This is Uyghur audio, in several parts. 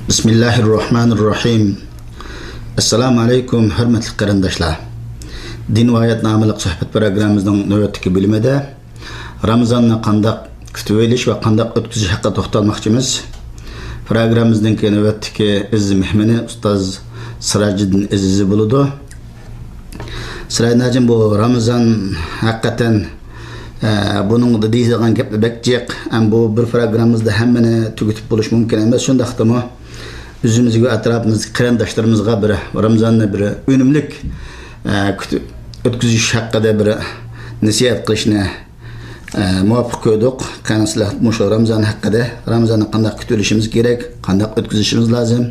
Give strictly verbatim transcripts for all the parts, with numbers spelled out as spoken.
بىسمىللاھىررەھمانىررەھىم. ئەسسالامۇ ئەلەيكۇم، ھۆرمەتلىك قېرىنداشلار. دىن ۋە ھايات ناملىق سۆھبەت پروگراممىمىزنىڭ نۆۋەتتىكى بۆلۈمىدە رامىزاننى قانداق كۈتۈۋېلىش ۋە قانداق ئۆتكۈزۈش ھەققىدە توختالماقچىمىز. پروگراممىمىزنىڭكى نۆۋەتتىكى ئەزىز مېھمىنى ئۇستاز سىراجىدىن ئەزىزى بولىدۇ. سىراجىدىن ھاجىم، بۇ رامىزان ھەقىقەتەن، ئە، بۇنىڭدا دېيىدىغان گەپلەر بەك جىق. ئەم، بۇ بىر پروگراممىمىزدا ھەممىنى تۈگىتىپ بولۇش مۇمكىن ئەمەس. شۇنداقتىمۇ ئۆزىمىزگە ۋە ئەتراپىمىزدىكى قېرىنداشلىرىمىزغا بىر رامىزاننى بىر ئۈنۈملۈك، ئە، كۈتۈپ ئۆتكۈزۈش ھەققىدە بىر نەسىھەت قىلىشنى، ئە، مۇۋاپىق كۆردۇق. قېنى سىلەر مۇشۇ رامىزان ھەققىدە، رامىزاننى قانداق كۈتۈۋېلىشىمىز كېرەك، قانداق ئۆتكۈزۈشىمىز لازىم،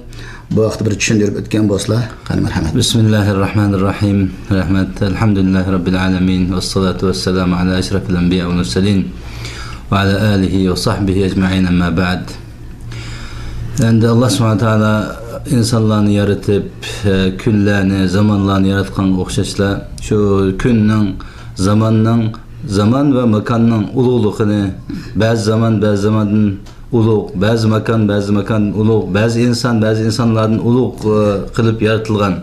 بۇ ھەقتە بىر چۈشەندۈرۈپ ئۆتكەن بولسىلا، قېنى مەرھەمەت. بىسمىللاھىر راھمانىر راھىم. رەھمەت. ئەلھەمدۇلىللاھى رەببىل ئالەمىن. ۋەسسالاتۇ ۋەسسالامۇ ئالا ئەشرەفىل ئەنبىيا ۋەل مۇرسەلىن. ۋە ئالا ئالىھى ۋە سەھبىھى ئەجمەئىن. ئەمما بەئد. ئەمدى ئاللا سۇبھانە تائالا ئىنسانلارنى يارىتىپ، ئە، كۈنلەرنى، زامانلارنى ياراتقانغا ئوخشاشلا، شۇ كۈننىڭ، زاماننىڭ، زامان ۋە ماكاننىڭ ئۇلۇغلۇقىنى، بەزى زامان بەزى زاماندىن ئۇلۇغ، بەزى ماكان بەزى ماكاندىن ئۇلۇغ، بەزى ئىنسان بەزى ئىنسانلاردىن ئۇلۇغ، ئە، قىلىپ يارىتىلغان.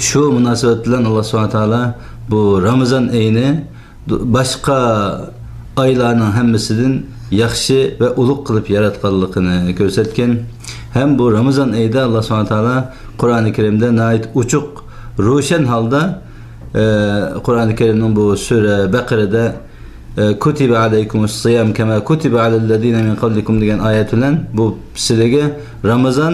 شۇ مۇناسىۋەت بىلەن ئاللا سۇبھانە تائالا بۇ رامىزان ئېيىنى باشقا ئايلارنىڭ ھەممىسىدىن ياخشى ۋە ئۇلۇغ قىلىپ ياراتقانلىقىنى كۆرسەتكەن. ھەم بۇ رامىزان ئېيىدا ئاللا سۇبھانە تائالا قۇرئانى كەرىمدە ناھايىتى ئوچۇق، روشەن ھالدا، ئە، قۇرئانى كەرىمنىڭ بۇ سۈرە بەقىرىدە، ئە، كۇتىبە ئەلەيكۇمۇس سىيام كەما كۇتىبە ئەلەللەزىنە مىن قەبلىكۇم دېگەن ئايەت بىلەن بۇ سىلەرگە رامىزان،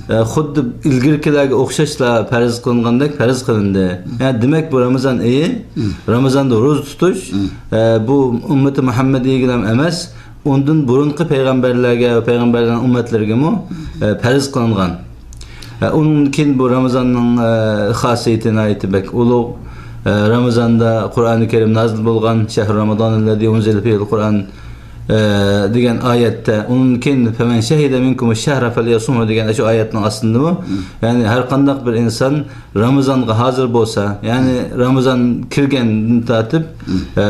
ئە، خۇددى ئىلگىرىكىلەرگە ئوخشاشلا پەرز قىلىنغاندەك پەرز قىلىندى. يەنى دېمەك، بۇ رامىزان ئېيى، رامىزاندا روزا تۇتۇش، ئە، بۇ ئۈممىتى مۇھەممەدىيگىلا ئەمەس، ئۇندىن بۇرۇنقى پەيغەمبەرلەرگە ۋە پەيغەمبەرلەرنىڭ ئۈممەتلىرىگىمۇ، ئە، پەرز قىلىنغان. ئە، ئۇنىڭدىن كېيىن بۇ رامىزاننىڭ، ئە، خاسىيىتى ناھايىتى بەك ئۇلۇغ. ئە، رامىزاندا قۇرئانى كەرىم نازىل بولغان، شەھرۇ رامىزانىللەزى ئۇنزىلە فىھىل قۇرئان، ئە، دېگەن ئايەتتە، ئۇنىڭدىن كېيىن فەمەن شەھىدە مىنكۇمۇش شەھرە فەليەسۇمھۇ دېگەن شۇ ئايەتنىڭ ئاستىندىمۇ، يەنى ھەر قانداق بىر ئىنسان رامىزانغا ھازىر بولسا، يەنى رامىزان كىرگەندىن تارتىپ، ئە،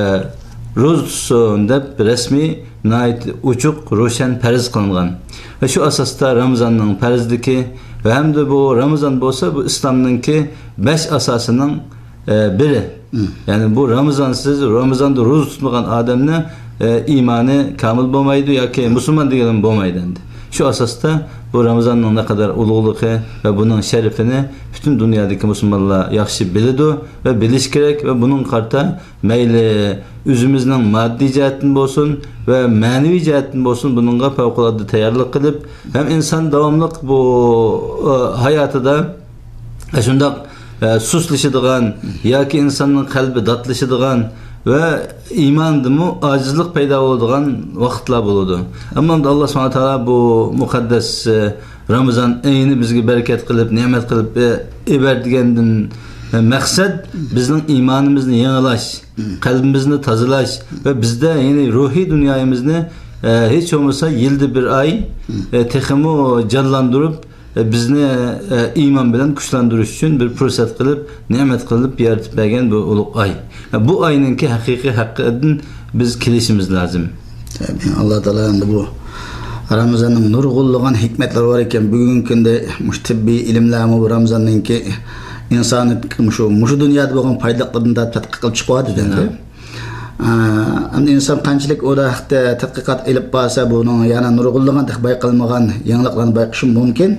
روزا تۇتسۇن دەپ رەسمىي ناھايىتى ئوچۇق، روشەن پەرز قىلىنغان. ۋە شۇ ئاساستا رامىزاننىڭ پەرزلىكى ۋە ھەمدە بۇ رامىزان بولسا بۇ ئىسلامنىڭكى بەش ئاساسىنىڭ، ئە، بىرى. يەنى بۇ رامىزانسىز، رامىزاندا روزا تۇتمىغان ئادەمنى، ئە، ئىمانى كامىل بولمايدۇ ياكى مۇسۇلمان دېگىلىمۇ بولمايدۇ ئەمدى. شۇ ئاساستا بۇ رامىزاننىڭ نەقەدەر ئۇلۇغلۇقى ۋە بۇنىڭ شەرىپىنى پۈتۈن دۇنيادىكى مۇسۇلمانلار ياخشى بىلىدۇ ۋە بىلىشى كېرەك ۋە بۇنىڭغا قارىتا مەيلى ئۆزىمىزنىڭ ماددىي جەھەتتىن بولسۇن ۋە مەنىۋى جەھەتتىن بولسۇن، بۇنىڭغا پەۋقۇلئاددە تەييارلىق قىلىپ، ھەم ئىنسان داۋاملىق بۇ، ئە، ھاياتىدا شۇنداق، ئە، سۇسلىشىدىغان ياكى ئىنساننىڭ قەلبى داتلىشىدىغان ۋە ئىماندىمۇ ئاجىزلىق پەيدا بولىدىغان ۋاقىتلار بولىدۇ. ئەمما ئاللا سۇبھانە تائالا بۇ مۇقەددەس، ئە، رامىزان ئېيىنى بىزگە بەرىكەت قىلىپ، نېمەت قىلىپ، ئە، ئېبەرگەندىن، ئە، مەقسەت بىزنىڭ ئىمانىمىزنى يېڭىلاش، قەلبىمىزنى تازىلاش ۋە بىزدە، يەنى روھىي دۇنيايىمىزنى، ئە، ھېچ بولمىسا يىلدا بىر ئاي، ئە، تېخىمۇ جانلاندۇرۇپ، ئە، بىزنى، ئە، ئىمان بىلەن كۈچلەندۈرۈش ئۈچۈن بىر پۇرسەت قىلىپ، نېمەت قىلىپ يارىتىپ بەرگەن بۇ ئۇلۇغ ئاي. بۇ ئاينىڭكى ھەقىقىي ھەققىدىن بىز كېلىشىمىز لازىم. تەبىئىي، ئاللا تائالا ئەمدى بۇ رامىزاننىڭ نۇرغۇنلىغان ھېكمەتلىرى بار ئىكەن. بۈگۈنكى كۈندە مۇشۇ تىببىي ئىلىملەرمۇ بۇ رامىزاننىڭكى ئىنسانىيەتكە مۇشۇ، مۇشۇ دۇنيادا بولغان پايدىلىقلىرىنى تەتقىق قىلىپ چىقىۋاتىدۇ ئەمدى. ئە، ئەمدى ئىنسان قانچىلىك ئۇ ھەقتە تەتقىقات ئېلىپ بارسا، بۇنىڭ يەنە نۇرغۇنلىغان تېخى بايقالمىغان يېڭىلىقلارنى بايقىشى مۇمكىن.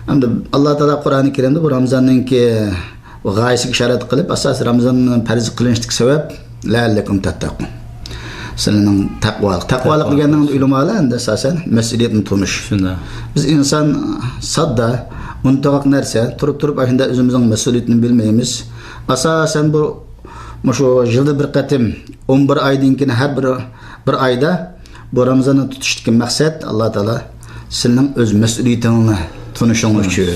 ئەمدى ئاللا تائالا قۇرئانى كەرىمدە بۇ رامىزاننىڭكى غايىسىگە ئىشارەت قىلىپ، ئاساسىي رامىزان پەرز قىلىنىشتىكى سەۋەب، لەئەللەكۇم تەتتەقۇن. سىلەرنىڭ تەقۋالىق. تەقۋالىق دېگەننىڭ ئۆلىمالار ئەمدى ئاساسەن مەسئۇلىيەتنى تونۇش. شۇنداق. بىز ئىنسان ساددا، ئۇنتۇغاق نەرسە، تۇرۇپ-تۇرۇپ ئاشۇنداق ئۆزىمىزنىڭ مەسئۇلىيىتىنى بىلمەيمىز. ئاساسەن بۇ، مۇشۇ يىلدا بىر قېتىم، ئون بىر ئايدىن كېيىن ھەر بىر، بىر ئايدا بۇ رامىزاننى تۇتۇشتىكى مەقسەت، ئاللا تائالا سىلىنىڭ ئۆز مەسئۇلىيىتىڭنى تونۇشۇڭ ئۈچۈن.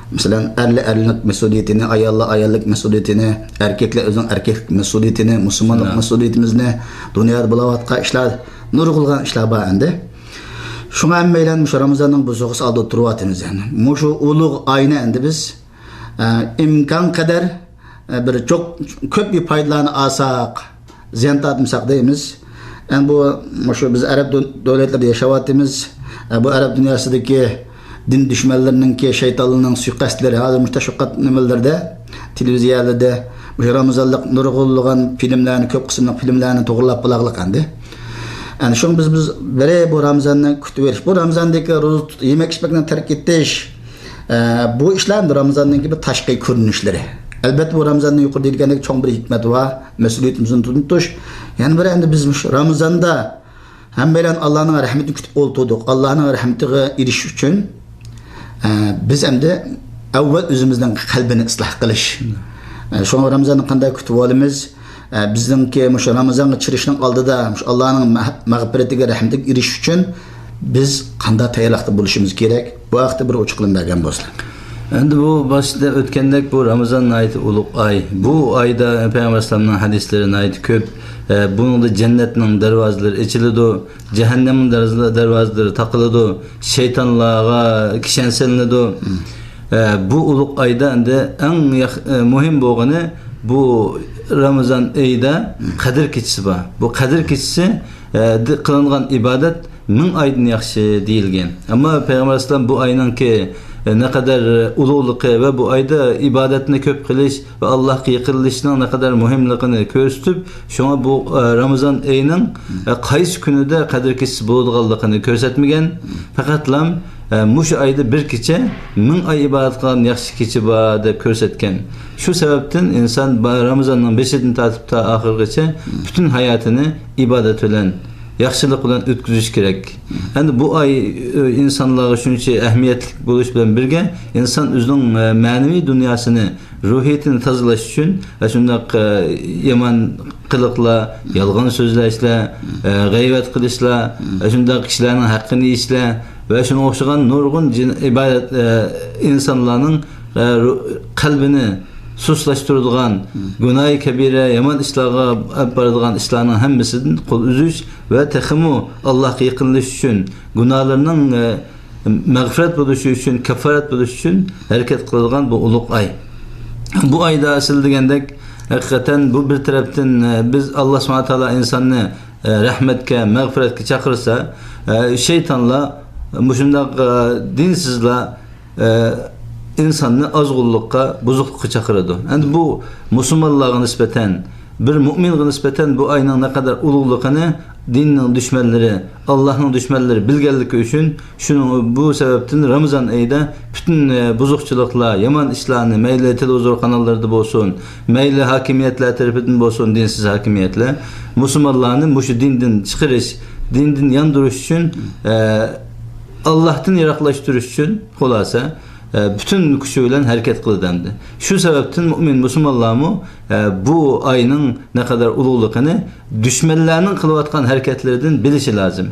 مەسىلەن، ئەرلەر ئەرلىك مەسئۇلىيىتىنى، ئاياللار ئاياللىق مەسئۇلىيىتىنى، ئەركەكلەر ئۆزىنىڭ ئەركەكلىك مەسئۇلىيىتىنى، مۇسۇلمانلىق مەسئۇلىيىتىمىزنى، دۇنيادا بولۇۋاتقان ئىشلار، نۇرغۇنلىغان ئىشلار بار ئەمدى. شۇڭا ھەممەيلەن مۇشۇ رامىزاننىڭ بۇ سوغىسى ئالدىدا تۇرۇۋاتىمىز. يەنى مۇشۇ ئۇلۇغ ئاينى ئەمدى بىز، ئە، ئىمكان قەدەر، ئە، بىر چوق-، كۆپ پايدىلارنى ئالساق، زىيان تارتمىساق دەيمىز. ئەمدى بۇ، مۇشۇ بىز ئەرەب دۆ-، دۆلەتلىرىدە ياشاۋاتىمىز. ئە، بۇ ئەرەب دۇنياسىدىكى دىن دۈشمەنلىرىنىڭكى، شەيتانلىرىنىڭ سۇيىقەستلىرى، ھازىر مۇشۇ تەشۋىقات نېمىلىرىدە، تېلېۋىزىيەلەردە مۇشۇ رامىزانلىق نۇرغۇنلىغان فىلىملەرنى، كۆپ قىسىملىق فىلىملەرنى توغرىلاپ بولاغلىق ئەمدى. ئەنە شۇڭا بىز، بىز بىرى بۇ رامىزاننى كۈتۈۋېلىش، بۇ رامىزاندىكى روزا تۇت-، يېمەك ئىچمەكنى تەرك ئېتىش، ئە، بۇ ئىشلار ئەمدى رامىزاننىڭكى بىر تاشقى كۆرۈنۈشلىرى. ئەلۋەتتە، بۇ رامىزاندا يۇقىرىدا دېگەندەك چوڭ بىر ھېكمەت بار، مەسئۇلىيىتىمىزنى تونۇتۇش. يەنە بىرى، ئەمدى بىز مۇشۇ رامىزاندا ھەممەيلەن ئاللانىڭ رەھمىتىنى كۈتۈپ ئولتۇردۇق. ئاللانىڭ رەھمىتىگە ئېرىشىش ئۈچۈن، ئە، بىز ئەمدى ئەۋۋەل ئۆزىمىزنىڭ قەلبىنى ئىسلاھ قىلىش. ئە، شۇڭا رامىزاننى قانداق كۈتۈپ ئالىمىز؟ ئە، بىزنىڭكى مۇشۇ رامىزانغا كىرىشنىڭ ئالدىدا مۇشۇ ئاللانىڭ مەھ-، مەغپىرىتىگە، رەھمىتىگە ئېرىشىش ئۈچۈن بىز قانداق تەييارلىقتا بولۇشىمىز كېرەك؟ بۇ ھەقتە بىر ئوچۇقلىما بەرگەن بولسىلا. ئەمدى بۇ باشتا ئۆتكەندەك، بۇ رامىزان ناھايىتى ئۇلۇغ ئاي. بۇ ئايدا پەيغەمبەر ئەلەيھىسسالامنىڭ ھەدىسلىرى ناھايىتى كۆپ. ئە، بۇنىڭدا جەننەتنىڭ دەرۋازىلىرى ئېچىلىدۇ، جەھەننەمنىڭ دەرۋازىلىرى تاقىلىدۇ، شەيتانلارغا كىشەن سېلىنىدۇ. ئە، بۇ ئۇلۇغ ئايدا ئەمدى ئەڭ ياخ-، ئە، مۇھىم بولغىنى، بۇ رامىزان ئېيىدا قەدىر كېچىسى بار. بۇ قەدىر كېچىسى، ئە، دە قىلىنغان ئىبادەت مىڭ ئايدىن ياخشى دېيىلگەن. ئەمما پەيغەمبەر ئەلەيھىسسالام بۇ ئاينىڭكى، ئە، نەقەدەر ئۇلۇغلۇقى ۋە بۇ ئايدا ئىبادەتنى كۆپ قىلىش ۋە ئاللاھقا يېقىنلىشىشنىڭ نەقەدەر مۇھىملىقىنى كۆرسىتىپ، شۇڭا بۇ، ئە، رامىزان ئېيىنىڭ، ئە، قايسى كۈنىدە قەدىر كېچىسى بولىدىغانلىقىنى كۆرسەتمىگەن. پەقەتلا، ئە، مۇشۇ ئايدا بىر كېچە مىڭ ئاي ئىبادەت قىلغان ياخشى كېچە بار دەپ كۆرسەتكەن. شۇ سەۋەبتىن ئىنسان با-، رامىزاننىڭ بېشىدىن تارتىپ تا ئاخىرغىچە پۈتۈن ھاياتىنى ئىبادەت بىلەن، ياخشىلىق بىلەن ئۆتكۈزۈش كېرەك. ئەمدى بۇ ئاي، ئە، ئىنسانلارغا شۇنچە ئەھمىيەتلىك بولۇش بىلەن بىرگە، ئىنسان ئۆزىنىڭ، ئە، مەنىۋى دۇنياسىنى، روھىيىتىنى تازىلاش ئۈچۈن ۋە شۇنداق، ئە، يامان قىلىقلار، يالغان سۆزلەشلەر، ئە، غەيۋەت قىلىشلار، ۋە شۇنداق كىشىلەرنىڭ ھەققىنى يېيىشلەر ۋە شۇنىڭغا ئوخشىغان نۇرغۇن جىن-، ئىبادەت، ئە، ئىنسانلارنىڭ، ئە، رو-، قەلبىنى سۇسلاشتۇرىدىغان، گۇناھى كەبىرە، يامان ئىشلارغا ئەپ بارىدىغان ئىشلارنىڭ ھەممىسىدىن قول ئۈزۈش ۋە تېخىمۇ ئاللاھقا يېقىنلىشىش ئۈچۈن، گۇناھلىرىنىڭ، ئە، مەغپىرەت بولۇشى ئۈچۈن، كاپپارەت بولۇشى ئۈچۈن ھەرىكەت قىلىدىغان بۇ ئۇلۇغ ئاي. بۇ ئايدا سىلەر دېگەندەك، ھەقىقەتەن بۇ بىر تەرەپتىن، ئە، بىز، ئاللا سۇبھانەھۇ ۋە تائالا ئىنساننى، ئە، رەھمەتكە، مەغپىرەتكە چاقىرسا، ئە، شەيتانلار مۇشۇنداق، ئە، دىنسىزلار، ئە، ئىنساننى ئازغۇنلۇققا، بۇزۇقلۇققا چاقىرىدۇ. ئەمدى بۇ مۇسۇلمانلارغا نىسبەتەن، بىر مۇئمىنغا نىسبەتەن بۇ ئاينىڭ نەقەدەر ئۇلۇغلۇقىنى دىننىڭ دۈشمەنلىرى، ئاللاھنىڭ دۈشمەنلىرى بىلگەنلىكى ئۈچۈن، شۇنىڭ، بۇ سەۋەبتىن رامىزان ئېيىدا پۈتۈن، ئە، بۇزۇقچىلىقلار، يامان ئىشلارنى، مەيلى تېلېۋىزور قاناللىرىدا بولسۇن، مەيلى ھاكىمىيەتلەر تەرىپىدىن بولسۇن، دىنسىز ھاكىمىيەتلەر، مۇسۇلمانلارنى مۇشۇ دىندىن چىقىرىش، دىندىن ياندۇرۇش ئۈچۈن، ئە، ئاللاھتىن يىراقلاشتۇرۇش ئۈچۈن، خۇلاسە، ئە، پۈتۈن كۈچى بىلەن ھەرىكەت قىلىدۇ ئەمدى. شۇ سەۋەبتىن مۇئمىن مۇسۇلمانلارمۇ، ئە، بۇ ئاينىڭ نەقەدەر ئۇلۇغلۇقىنى، دۈشمەنلەرنىڭ قىلىۋاتقان ھەرىكەتلىرىدىن بىلىشى لازىم.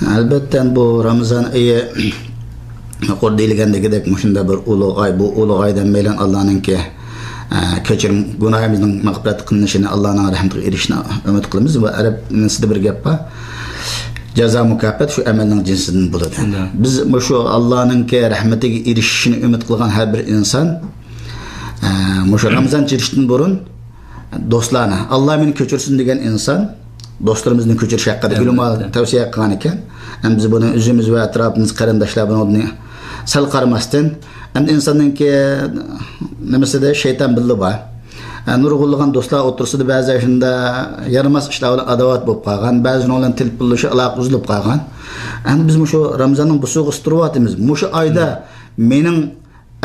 ئەلۋەتتە، بۇ رامىزان ئېيى يۇقىرىدا دېيىلگەندىكىدەك مۇشۇنداق بىر ئۇلۇغ ئاي. بۇ ئۇلۇغ ئايدا ھەممەيلەن ئاللانىڭكى، ئە، كەچۈرۈم، گۇناھىمىزنىڭ مەغپىرەت قىلىنىشىنى، ئاللانىڭ رەھمىتىگە ئېرىشىشىنى ئۈمىد قىلىمىز. ۋە ئەرەب نەسلىدە بىر گەپ بار، جازا مۇكاپات شۇ ئەمەلنىڭ جىنسىدىن بولىدۇ. شۇنداق. بىز مۇشۇ ئاللانىڭكى رەھمىتىگە ئېرىشىشىنى ئۈمىد قىلغان ھەر بىر ئىنسان، ئە، مۇشۇ رامىزان كىرىشتىن بۇرۇن دوستلارنى، «ئاللا مېنى كەچۈرسۇن» دېگەن ئىنسان دوستلىرىمىزنى كەچۈرۈش ھەققىدە ئەلۋەتتە. ئۆلىمالار تەۋسىيە قىلغان ئىكەن. ئەمدى بىز بۇنى ئۆزىمىز ۋە ئەتراپىمىزدىكى قېرىنداشلار بۇنىڭدىن سەل قارىماستىن، ئەمدى ئىنساننىڭكى نېمىسىدە شەيتان بىللە بار. ئە، نۇرغۇنلىغان دوستلار ئوتتۇرىسىدا بەزى شۇنداق يارىماس ئىشلار بىلەن ئاداۋەت بولۇپ قالغان، بەزىنىڭ بىلەن تېلېفونلىشىش ئالاقە ئۈزۈلۈپ قالغان. ئەمدى بىز مۇشۇ رامىزاننىڭ بۇسىغىسىدا تۇرۇۋاتىمىز. مۇشۇ ئايدا مېنىڭ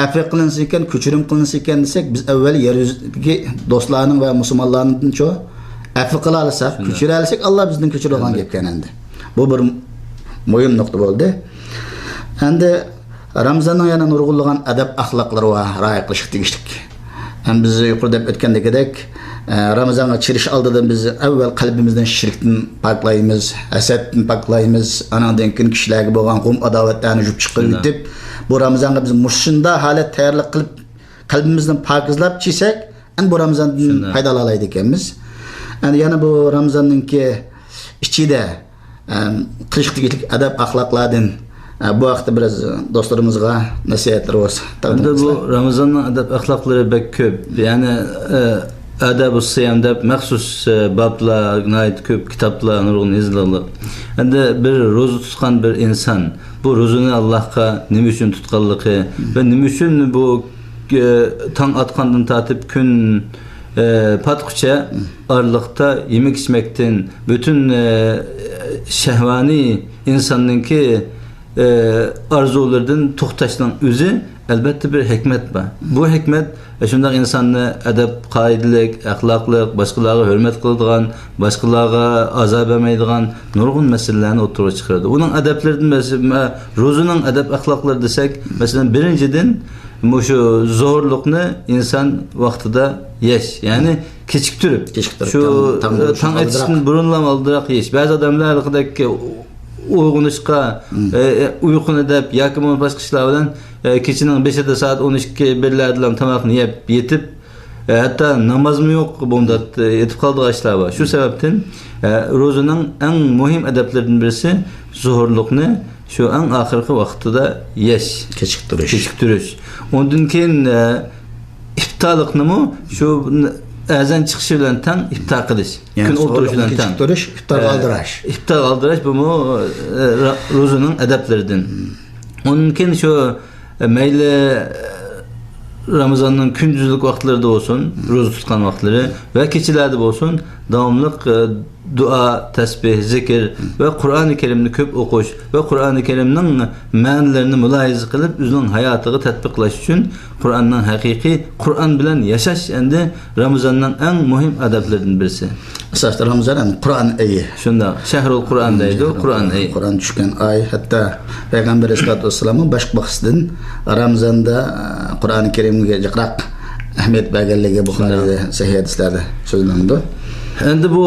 ئەپۇ قىلىنسا ئىكەن، كەچۈرۈم قىلىنسا ئىكەن دېسەك، بىز ئەۋۋەل يەر يۈزىدىكى دوستلارنىڭ ۋە مۇسۇلمانلارنىڭچۇ ئەپۇ قىلالىساق، شۇنداق. كەچۈرەلىسەك، ئاللا بىزدىن كەچۈرىدىغان ئەلۋەتتە. گەپكەن ئەمدى. بۇ بىر مۇھىم نۇقتا بولدى. ئەمدى رامىزاننىڭ يەنە نۇرغۇنلىغان ئەدەپ ئەخلاقلىرى بار، رىئايە قىلىشقا تېگىشلىك. ھەم بىز يۇقىرىدا دەپ ئۆتكەندىكىدەك، ئە، رامىزانغا كىرىش ئالدىدا بىز ئەۋۋەل قەلبىمىزنى شىركتىن پاكلايمىز، ھەسەتتىن پاكلايمىز، ئانىڭدىن كېيىن كىشىلەرگە بولغان غۇم ئاداۋەتلەرنى يۇيۇپ چىقىرىۋېتىپ، بۇ رامىزانغا بىز مۇشۇنداق ھالەت تەييارلىق قىلىپ، قەلبىمىزنى پاكىزلاپ كىيسەك، ئەمدى بۇ رامىزاندىن شۇنداق. پايدىلالالايدىكەنمىز. ئەمدى يەنە بۇ رامىزاننىڭكى ئىچىدە، ئەم، قىلىشقا تېگىشلىك ئەدەپ ئەخلاقلاردىن، ئە، بۇ ھەقتە بىراز دوستلىرىمىزغا نەسىھەتلىرى بولسا تەقدىم ئەمدى بۇ قىلسىلەر. رامىزاننىڭ ئەدەپ ئەخلاقلىرى بەك كۆپ. يەنى، ئە، ئادابۇس سىيام دەپ مەخسۇس، ئە، بابلار، ناھايىتى كۆپ كىتابلار، نۇرغۇن يېزىلغانلىق. ئەمدى بىر روزا تۇتقان بىر ئىنسان بۇ روزىنى ئاللاھقا نېمە ئۈچۈن تۇتقانلىقى ۋە نېمە ئۈچۈن بۇ، ئە، تاڭ ئاتقاندىن تارتىپ كۈن، ئە، پاتقۇچە ئارىلىقتا يېمەك-ئىچمەكتىن، پۈتۈن، ئە، شەھۋانىي ئىنساننىڭكى، ئە، ئارزۇلىرىدىن توختاشنىڭ ئۆزى ئەلبەتتە بىر ھېكمەت بار. بۇ ھېكمەت شۇنداق ئىنساننى ئەدەپ-قائىدىلىك، ئەخلاقلىق، باشقىلارغا ھۆرمەت قىلىدىغان، باشقىلارغا ئازار بەرمەيدىغان نۇرغۇن مەسىلىلەرنى ئوتتۇرىغا چىقىرىدۇ. ئۇنىڭ ئەدەپلىرىدىن مەسە-، مە-، روزىنىڭ ئەدەپ-ئەخلاقلىرى دېسەك، مەسىلەن، بىرىنچىدىن، مۇشۇ زوھۇرلۇقنى ئىنسان ۋاقتىدا يەش، يەنى كېچىكتۈرۈپ، كېچىكتۈرۈپ، شۇ، تاڭ، تاڭ، ئە، تاڭ تاڭ ئېتىشتىن ئاتقاندىن بۇرۇنلا ئالدىراق يەش. بەزى ئادەملەر ھېلىقىدەك ئويغىنىشقا، ئە، ئە، ئۇيقۇنى دەپ ياكى بولمىسا باشقا ئىشلار بىلەن، ئە، كېچىنىڭ بەشىدە، سائەت ئون ئىككى، بىرلەردىلا تاماقنى يەپ يېتىپ، ئە، ھەتتا نامازمۇ يوق، بۇنداق، ئە، يېتىپ قالىدىغان ئىشلار بار. شۇ سەۋەبتىن، ئە، روزىنىڭ ئەڭ مۇھىم ئەدەپلىرىدىن بىرسى زوھۇرلۇقنى شۇ ئەڭ ئاخىرقى ۋاقتىدا يەش. كېچىكتۈرۈش. كېچىكتۈرۈش. ئۇندىن كېيىن، ئە، ئىپتارلىقنىمۇ شۇ ئەزان چىقىشى بىلەن تەڭ ئىپتار قىلىش. يەنى كۈن ئوتتۇرۇشى بىلەن تەڭ. كېچىكتۈرۈش، ئىپتارغا ئالدىراش. ئىپتارغا ئالدىراش، بۇمۇ، ئە، را-، روزىنىڭ ئەدەپلىرىدىن. ئۇندىن كېيىن شۇ، ئە، مەيلى، ئە، رامىزاننىڭ كۈندۈزلۈك ۋاقىتلىرىدا بولسۇن، روزا تۇتقان ۋاقىتلىرى ۋە كېچىلەردە بولسۇن، داۋاملىق، ئە، دۇئا، تەسبىھ، زىكىر ۋە قۇرئانى كەرىمنى كۆپ ئوقۇش ۋە قۇرئانى كەرىمنىڭ مەنىلىرىنى مۇلاھىزە قىلىپ، ئۆزىنىڭ ھاياتىغا تەتبىقلاش ئۈچۈن قۇرئاننىڭ ھەقىقىي، قۇرئان بىلەن ياشاش ئەمدى رامىزاننىڭ ئەڭ مۇھىم ئادەپلىرىدىن بىرسى. ئاساستا رامىزان ئەمدى قۇرئان ئېيى. شۇنداق، شەھرۇل قۇرئان دەيدۇ، قۇرئان ئېيى. قۇرئان چۈشكەن ئاي، ھەتتا پەيغەمبەر ئەلەيھىسسالاتۇ ۋەسسالاممۇ باشقا بىر قىسىدىن رامىزاندا، ئە، قۇرئانى كەرىمگە جىقراق ئەھمىيەت بەرگەنلىكى بۇخارىيدا سەھىھ ھەدىسلەردە سۆزلىنىدۇ. ئەمدى بۇ،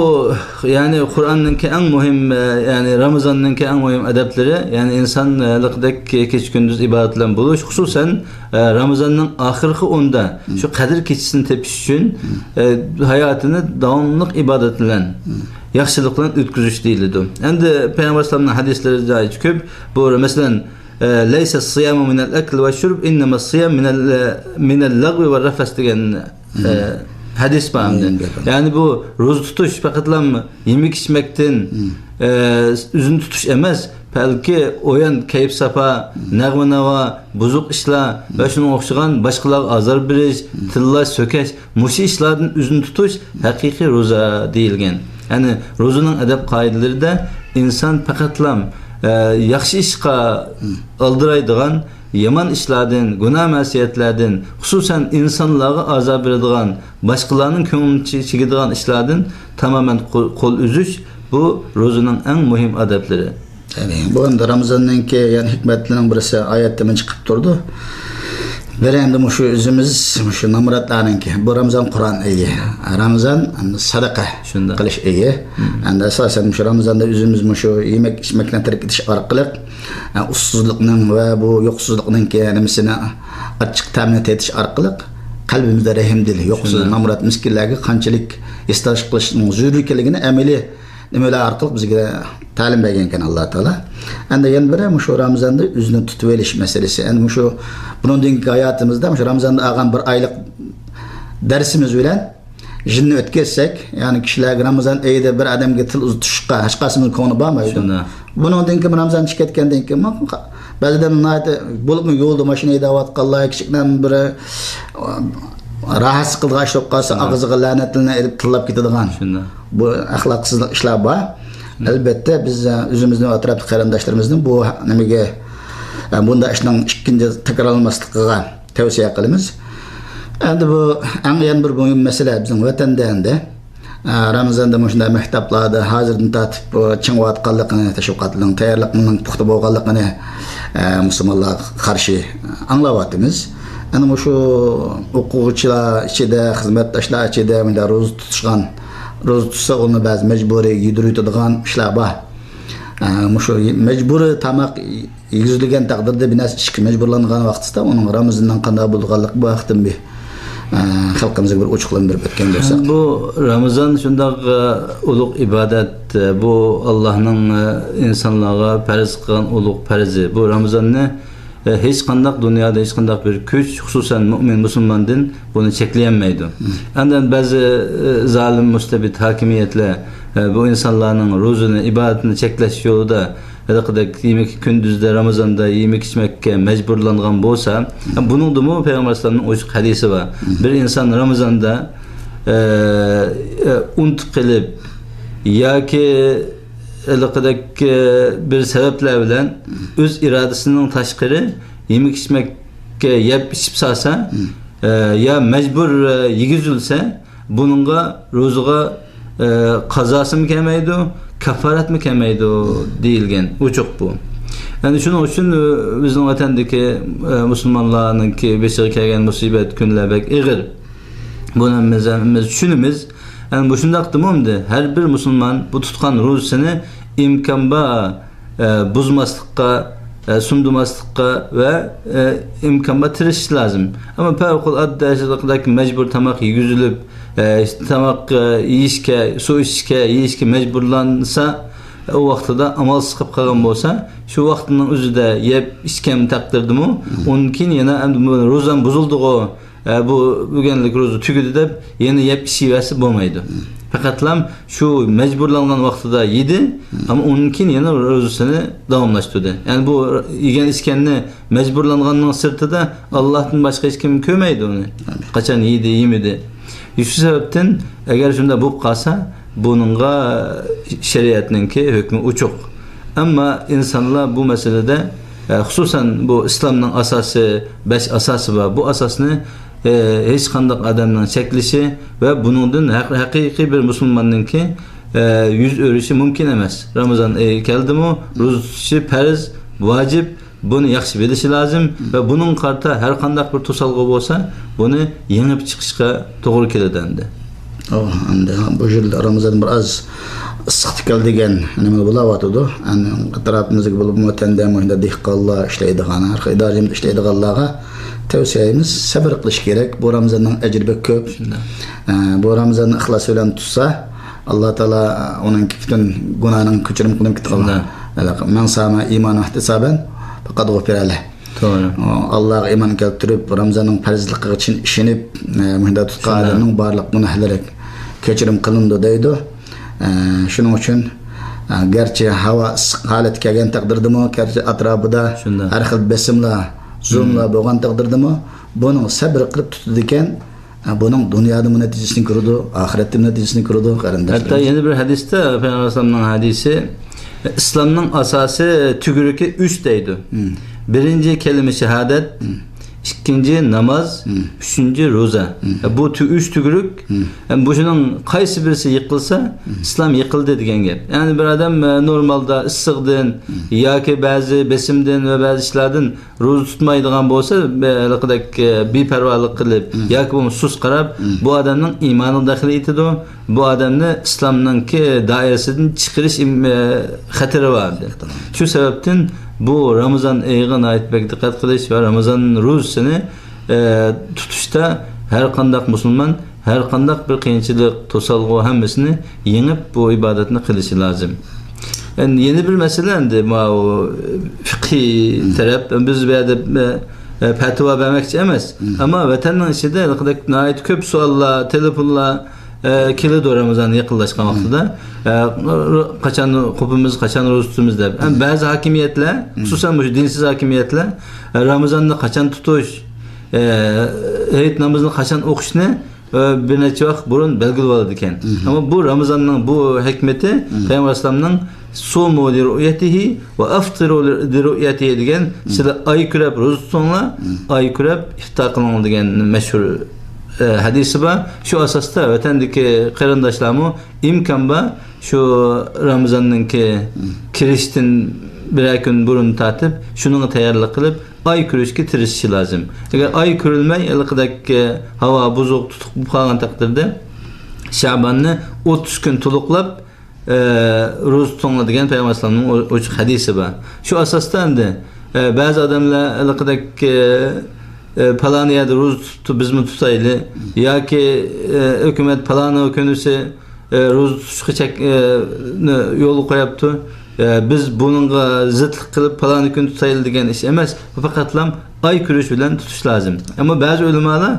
يەنى قۇرئاننىڭكى ئەڭ مۇھىم، ئە، يەنى رامىزاننىڭكى ئەڭ مۇھىم ئەدەپلىرى، يەنى ئىنسان، ئە، ھېلىقىدەك كېچە-كۈندۈز ئىبادەت بىلەن بولۇش، خۇسۇسەن، ئە، رامىزاننىڭ ئاخىرقى ئوندا شۇ قەدىر كېچىسىنى تېپىش ئۈچۈن، ئە، ھاياتىنى داۋاملىق ئىبادەت بىلەن، ياخشىلىق بىلەن ئۆتكۈزۈش دېيىلىدۇ. ئەمدى پەيغەمبەر ئەلەيھىسسالامنىڭ ھەدىسلىرى ناھايىتى كۆپ. بۇ، مەسىلەن، ئە، لەيسە سىيامۇ مىنەل ئەكلى ۋە شۇرب، ئىننەمە سىيام مىنەل، مىنەل لەغۋى ۋە رەفەس دېگەن، ئە، ھەدىس بار ئەمدى. يەنى بۇ روزا تۇتۇش پەقەتلا يېمەك-ئىچمەكتىن، ئە، ئۆزىنى تۇتۇش ئەمەس، بەلكى ئويۇن، كەيپ-ساپا، نەغمە-ناۋا، بۇزۇق ئىشلار ۋە شۇنىڭغا ئوخشىغان باشقىلارغا ئازار بېرىش، تىللاش، سۆكەش، مۇشۇ ئىشلاردىن ئۆزىنى تۇتۇش ھەقىقىي روزا دېيىلگەن. يەنى روزىنىڭ ئەدەپ-قائىدىلىرىدە ئىنسان پەقەتلا، ئە، ياخشى ئىشقا ئالدىرايدىغان، يامان ئىشلاردىن، گۇناھ-مەسىيەتلەردىن، خۇسۇسەن ئىنسانلارغا ئازار بېرىدىغان، باشقىلارنىڭ كۆڭلىنى چى-، چىگىدىغان ئىشلاردىن تامامەن قو-، قول ئۈزۈش، بۇ روزىنىڭ ئەڭ مۇھىم ئادەپلىرى. يەنى بۇ ئەمدى رامىزاننىڭكى يەنى ھېكمەتلىرىنىڭ بىرسى ئايەتتە مۇنۇ چىقىپ تۇرىدۇ. بىر ئەمدى مۇشۇ ئۆزىمىز، مۇشۇ نامراتلارنىڭكى، بۇ رامىزان قۇرئان ئېيى. رامىزان ئەمدى سەدىقە قىلىش ئېيى. ئەمدى ئاساسەن مۇشۇ رامىزاندا ئۆزىمىز مۇشۇ يېمەك ئىچمەكنى تەرك ئېتىش ئارقىلىق، ئە، ئۇسسۇزلۇقنىڭ ۋە بۇ يوقسۇزلۇقنىڭكى نېمىسىنى، ئاچچىق تەمىنى تېتىش ئارقىلىق قەلبىمىزدە رەھىمدىل، يوقسۇز، نامرات، مىسكىنلەرگە قانچىلىك ھېسداشلىق قىلىشنىڭ زۆرۈر ئىكەنلىكىنى ئەمەلىي نېمىلەر ئارقىلىق بىزگە تەلىم بەرگەنكەن ئاللا تائالا. ئەمدى يەنە بىرى مۇشۇ رامىزاندا ئۆزىنى تۇتۇۋېلىش مەسىلىسى. ئەمدى مۇشۇ بۇنىڭدىن كېيىنكى ھاياتىمىزدا مۇشۇ رامىزاندا ئالغان بىر ئايلىق دەرسىمىز بىلەن يىلنى ئۆتكۈزسەك، يەنى كىشىلەرگە رامىزان ئېيىدا بىر ئادەمگە تىل ئۇزىتىشقا ھېچقايسىمىزنىڭ كۆڭلى بارمايدۇ. بۇنىڭدىن كېيىن رامىزان چىقىپ كەتكەندىن كېيىن بەزىدە ناھايىتى بولۇپمۇ يولدا ماشىنا ھەيدەۋاتقانلار كىچىكىدىن بىر راھەتسىز قىلىدىغان ئىش بولۇپ قالسا ئاغزىغا لەنەتلىرىنى ئېلىپ تىللاپ كېتىدىغان بۇ ئەخلاقسىزلىق ئىشلار بار. ئەلبەتتە بىز ئۆزىمىزنىڭ ئەتراپتىكى قېرىنداشلىرىمىزنىڭ بۇ نېمىگە، بۇنداق ئىشنىڭ ئىككىنچى تەكرارلانماسلىقىغا تەۋسىيە قىلىمىز. ئەمدى بۇ ئەڭ يەنە بىر مۇھىم مەسىلە بىزنىڭ ۋەتەندە ئەمدى، ئە، رامىزاندا مۇشۇنداق مەكتەپلەردە ھازىردىن تارتىپ، ئۇ، چىڭىۋاتقانلىقىنى، تەشۋىقاتنىڭ تەييارلىقىنىڭ پۇختا بولغانلىقىنى، ئە، مۇسۇلمانلارغا قارشى ئاڭلاۋاتىمىز. ئەنە مۇشۇ ئوقۇغۇچىلار ئىچىدە، خىزمەتداشلار ئىچىدە مۇنداق روزا تۇتۇشقان، روزا تۇتسا ئۇنى بەزى مەجبۇرىي يېدۈرۈۋېتىدىغان ئىشلار بار. ئە، مۇشۇ مەجبۇرىي تاماق يېگۈزۈلگەن تەقدىردە بىر نەرسە ئىچىشكە مەجبۇرلانغان ۋاقتىدا ئۇنىڭ رامىزاننىڭ قانداق بولىدىغانلىقى بۇ ھەقتىن بىر، ئە، خەلقىمىزگە بىر ئوچۇقلاندۇرۇپ ئۆتكەن بولساق. بۇ رامىزان شۇنداق، ئە، ئۇلۇغ ئىبادەت، ئە، بۇ ئاللاھنىڭ، ئە، ئىنسانلارغا پەرز قىلغان ئۇلۇغ پەرزى. بۇ رامىزاننى ئە، ھېچقانداق دۇنيادا ھېچقانداق بىر كۈچ، خۇسۇسەن مۆمىن مۇسۇلماندىن بۇنى چەكلىيەلمەيدۇ. ئاندىن بەزى، ئە، زالىم، مۇستەبىت ھاكىمىيەتلەر، ئە، بۇ ئىنسانلارنىڭ روزىنى، ئىبادىتىنى چەكلەش يولىدا ھېلىقىدەك يېمەك، كۈندۈزدە رامىزاندا يېمەك ئىچمەككە مەجبۇرلانغان بولسا، ئە، بۇنىڭدىمۇ پەيغەمبەر ئەلەيھىسسالامنىڭ ئوچۇق ھەدىسى بار. بىر ئىنسان رامىزاندا، ئە، ئە، ئۇنتۇپ قېلىپ ياكى ھېلىقىدەك، ئە، بىر سەۋەبلەر بىلەن ئۆز ئىرادىسىنىڭ تاشقىرى يېمەك ئىچمەككە يەپ ئىچىپ سالسا، ئە، يا مەجبۇر، ئە، يېگۈزۈلسە، بۇنىڭغا روزىغا، ئە، قازاسىمۇ كەلمەيدۇ، كاپپارەتمۇ كەلمەيدۇ دېيىلگەن. ئوچۇق بۇ. يەنى شۇنىڭ ئۈچۈن، ئە، بىزنىڭ ۋەتەندىكى، ئە، مۇسۇلمانلارنىڭكى بېشىغا كەلگەن مۇسىبەت كۈنلەر بەك ئېغىر. بۇنى ھەممىمىز، ھەممىمىز چۈشىنىمىز. يەنى مۇشۇنداقتىمۇ ئەمدى ھەر بىر مۇسۇلمان بۇ تۇتقان روزىسىنى ئىمكان بار، ئە، بۇزماسلىققا، ئە، سۇندۇرماسلىققا ۋە، ئە، ئىمكان بار تىرىشىش لازىم. ئەمما پەۋقۇلئاددە ئەشەددىدەك مەجبۇر تاماق يېگۈزۈلۈپ، ئە، تاماق، ئە، يېيىشكە، سۇ ئىچىشكە، يېيىشكە مەجبۇرلانسا، ئۇ ۋاقتىدا ئامالسىز قېلىپ قالغان بولسا، شۇ ۋاقىتنىڭ ئۆزىدە يەپ ئىچكەن تەقدىردىمۇ، ئۇندىن كېيىن يەنە ئەمدى بۇ روزام بۇزۇلدىغۇ، ئە، بۇ بۈگۈنلۈك روزا تۈگىدى دەپ يەنە يەپ ئىچىۋەرسە بولمايدۇ. پەقەتلام شۇ مەجبۇرلانغان ۋاقتىدا يېدى، ئەمما ئۇندىن كېيىن يەنە روزىسىنى داۋاملاشتۇردى. يەنى بۇ يېگەن ئىچكەننى مەجبۇرلانغاننىڭ سىرتىدا ئاللاھتىن باشقا ھېچ كىم كۆرمەيدۇ ئۇنى. قاچان يېدى، يېمىدى. شۇ سەۋەبتىن ئەگەر شۇنداق بولۇپ قالسا، بۇنىڭغا شەرىئەتنىڭكى ھۆكمى ئوچۇق. ئەمما ئىنسانلار بۇ مەسىلىدە، ئە، خۇسۇسەن بۇ ئىسلامنىڭ ئاساسى، بەش ئاساسى بار. بۇ ئاساسنى، ئە، ھېچقانداق ئادەمنىڭ چەكلىشى ۋە بۇنىڭدىن ھەق-، ھەقىقىي بىر مۇسۇلماننىڭكى، ئە، يۈز ئۆرۈشى مۇمكىن ئەمەس. رامىزان ئېيى كەلدىمۇ، روزا تۇتۇشى پەرز، ۋاجىپ، بۇنى ياخشى بىلىشى لازىم ۋە بۇنىڭغا قارىتا ھەر قانداق بىر توسالغۇ بولسا، بۇنى يېڭىپ چىقىشقا توغرا كېلىدۇ ئەمدى. ئەۋە، ئەمدى بۇ يىل رامىزان بىر ئاز ئىسسىق كەلدى دېگەن نېمە بولاۋاتىدۇ. ئەمدى ئەتراپىمىزدىكى بولۇپمۇ ۋەتەندە، مۇھىمدا دېھقانلار ئىشلەيدىغان، ھەر خىل ئىدارە جەمئىيەتتە ئىشلەيدىغانلارغا تەۋسىيەمىز، سەبرى قىلىش كېرەك. بۇ رامىزاننىڭ ئەجرى بەك كۆپ. شۇنداق. ئە، بۇ رامىزاننى ئىخلاس بىلەن تۇتسا، ئاللا تائالا ئۇنىڭ پۈتۈن گۇناھىنىڭ كەچۈرۈم قىلىنىپ كېتىدىغان. شۇنداق. مەن سامە ئىمانى ئىھتىسابەن پەقەت غۇفرە لەھ. توغرا. ئاللاغا ئىمان كەلتۈرۈپ، رامىزاننىڭ پەرزلىقىغا چىن ئىشىنىپ، ئە، مۇشۇنداق تۇتقان ئادەمنىڭ بارلىق گۇناھلىرى كەچۈرۈم قىلىنىدۇ دەيدۇ. ئە، شۇنىڭ ئۈچۈن، ئە، گەرچە ھاۋا ئىسسىق ھالەتكە كەلگەن تەقدىردىمۇ، گەرچە ئەتراپىدا ھەر خىل بېسىملار، زۇلۇملار بولغان تەقدىردىمۇ، بۇنىڭ سەبرى قىلىپ تۇتىدىكەن، ئە، بۇنىڭ دۇنيادىمۇ نەتىجىسىنى كۆرىدۇ، ئاخىرەتتىمۇ نەتىجىسىنى كۆرىدۇ، قېرىنداشلار. ھەتتا يەنە بىر ھەدىستە پەيغەمبەر ئەلەيھىسسالامنىڭ ھەدىسى، ئىسلامنىڭ ئاساسى تۈگرۈكى ئۈچ دەيدۇ. بىرىنچى كەلىمە شاھادەت، ئىككىنچى ناماز، ئۈچىنچى روزا. بۇ تۈ-، ئۈچ تۈگرۈك، ھەم بۇ شۇنىڭ قايسى بىرسى يىقىلسا، ئىسلام يىقىلدى دېگەن گەپ. يەنى بىر ئادەم، ئە، نورمالدا ئىسسىقتىن ياكى بەزى بېسىمدىن ۋە بەزى ئىشلاردىن روزا تۇتمايدىغان بولسا، بە-، ھېلىقىدەك، ئە، بىپەرۋالىق قىلىپ ياكى بولمىسا سۇس قاراپ، بۇ ئادەمنىڭ ئىمانىغا دەخلى يېتىدۇ. بۇ ئادەمنى ئىسلامنىڭكى دائىرىسىدىن چىقىرىش ئىم-، ئە، خەتىرى بار. شۇ سەۋەبتىن بۇ رامىزان ئېيىغا ناھايىتى بەك دىققەت قىلىش ۋە رامىزان روزىسىنى، ئە، تۇتۇشتا ھەر قانداق مۇسۇلمان ھەر قانداق بىر قىيىنچىلىق، توسالغۇ ھەممىسىنى يېڭىپ بۇ ئىبادەتنى قىلىشى لازىم. ئەن-، يەنە بىر مەسىلە ئەمدى ماۋۇ فىقھىي تەرەپ. بىز بۇ يەردە، ئە، ئە، پەتىۋا بەرمەكچى ئەمەس. ئەمما ۋەتەننىڭ ئىچىدە ناھايىتى كۆپ سوئاللار، تېلېفونلار، ئە، كېلىدۇ رامىزان يېقىنلاشقان ۋاقتىدا. ئە، قاچان قوپىمىز، قاچان روزا تۇتىمىز دەپ. ئەمما بەزى ھاكىمىيەتلەر، خۇسۇسەن مۇشۇ دىنسىز ھاكىمىيەتلەر، ئە، رامىزاننى قاچان تۇتۇش، ئە، ھېيت نامىزىنى قاچان ئوقۇشنى، ئە، بىر نەچچە ۋاقىت بۇرۇن بەلگىلىۋالىدىكەن. ئەمما بۇ رامىزاننىڭ بۇ ھېكمىتى، پەيغەمبەر ئەلەيھىسسالامنىڭ «سۇمۇ لىرۇئيەتىھى ۋە ئەفتىرۇ لىرۇئيەتىھى» دېگەن، «سىلەر ئاي كۆرەپ روزا تۇتۇڭلار، ئاي كۆرەپ ئىپتار قىلىڭلار» دېگەن مەشھۇر، ئە، ھەدىسى بار. شۇ ئاساستا ۋەتەندىكى قېرىنداشلارمۇ ئىمكان بار شۇ رامىزاننىڭكى كىرىشتىن بىرەر كۈن بۇرۇن تارتىپ شۇنىڭغا تەييارلىق قىلىپ، ئاي كۆرۈشكە تىرىشىشى لازىم. ئەگەر ئاي كۆرۈلمەي، ھېلىقىدەك، ئە، ھاۋا بۇزۇق، تۇتۇق بولۇپ قالغان تەقدىردە، شەباننى ئوتتۇز كۈن تولۇقلاپ، ئە، روزا تۇتۇڭلار دېگەن پەيغەمبەر ئەلەيھىسسالامنىڭ ئو-، ئوچۇق ھەدىسى بار. شۇ ئاساستا ئەمدى، ئە، بەزى ئادەملەر ھېلىقىدەك، ئە، ئە، پالان يەردە روزا تۇتۇپتۇ، بىزمۇ تۇتايلى. ياكى، ئە، ھۆكۈمەت پالانى كۈنىسى، ئە، روزا تۇتۇشقا چەك-، ئە، نى يولغا قويۇپتۇ. ئە، بىز بۇنىڭغا زىتلىق قىلىپ، پالانى كۈن تۇتايلى دېگەن ئىش ئەمەس. بۇ پەقەتلام ئاي كۆرۈش بىلەن تۇتۇش لازىم. ئەمما بەزى ئۆلىمالار،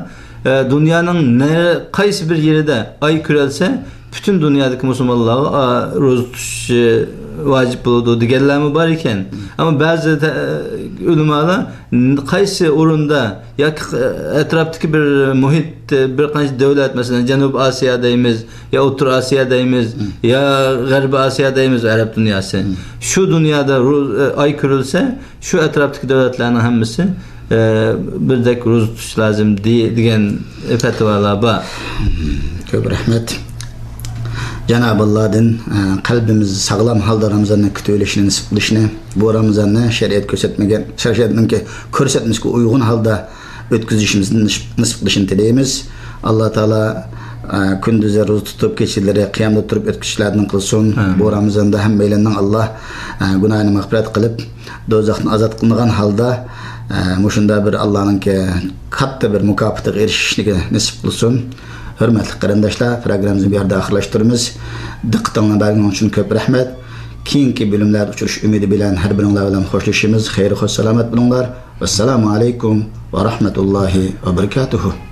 ئە، دۇنيانىڭ نە-، قايسى بىر يېرىدە ئاي كۆرۈلسە، پۈتۈن دۇنيادىكى مۇسۇلمانلارغا، ئا، روزا تۇتۇش، ئە، ۋاجىپ بولىدۇ دېگەنلەرمۇ بار ئىكەن. ئەمما بەزى تە-، ئۆلىمالار ن-، قايسى ئورۇندا ياكى، ئە، ئەتراپتىكى بىر مۇھىت، بىر قانچە دۆلەت، مەسىلەن، جەنۇبىي ئاسىيا دەيمىز، يا ئوتتۇرا ئاسىيا دەيمىز، يا غەربىي ئاسىيا دەيمىز، ئەرەب دۇنياسى. شۇ دۇنيادا رو-، ئاي كۆرۈلسە، شۇ ئەتراپتىكى دۆلەتلەرنىڭ ھەممىسى، ئە، بىردەك روزا تۇتۇش لازىم دېي-، دېگەن پەتىۋالار بار. كۆپ رەھمەت. جانابىللادىن، ئە، قەلبىمىز ساغلام ھالدا رامىزاننى كۈتۈۋېلىشنى نېسىپ قىلىشنى، بۇ رامىزاننى شەرىئەت كۆرسەتمىگەن، شەرىئەتنىڭكى كۆرسەتمىسىگە ئۇيغۇن ھالدا ئۆتكۈزۈشىمىزنى نېسىپ، نېسىپ قىلىشىنى تىلەيمىز. ئاللا تائالا، ئە، كۈندۈزى روزا تۇتۇپ، كېچىلىرى قىيامدا تۇرۇپ ئۆتكۈچىلەردىن قىلسۇن. ئامىن. بۇ رامىزاندا ھەممەيلەننىڭ ئاللا، ئە، گۇناھىنى مەغپىرەت قىلىپ، دوزاختىن ئازاد قىلىنغان ھالدا، ئە، مۇشۇنداق بىر ئاللانىڭكى كاتتا بىر مۇكاپاتىغا ئېرىشىشلىكى نېسىپ قىلسۇن. ھۆرمەتلىك قېرىنداشلار، پروگراممىمىزنى بۇ يەردە ئاخىرلاشتۇرىمىز. دىققىتىڭلارنى بەرگىنىڭ ئۈچۈن كۆپ رەھمەت. كېيىنكى بۆلۈملەردە ئۇچرىشىش ئۈمىدى بىلەن ھەر بىرىڭلار بىلەن خوشلىشىمىز. خەير، خوش، سالامەت بولۇڭلار. ۋەسسالامۇ ئەلەيكۇم ۋە رەھمەتۇللاھى ۋە بەرىكاتۇھۇ.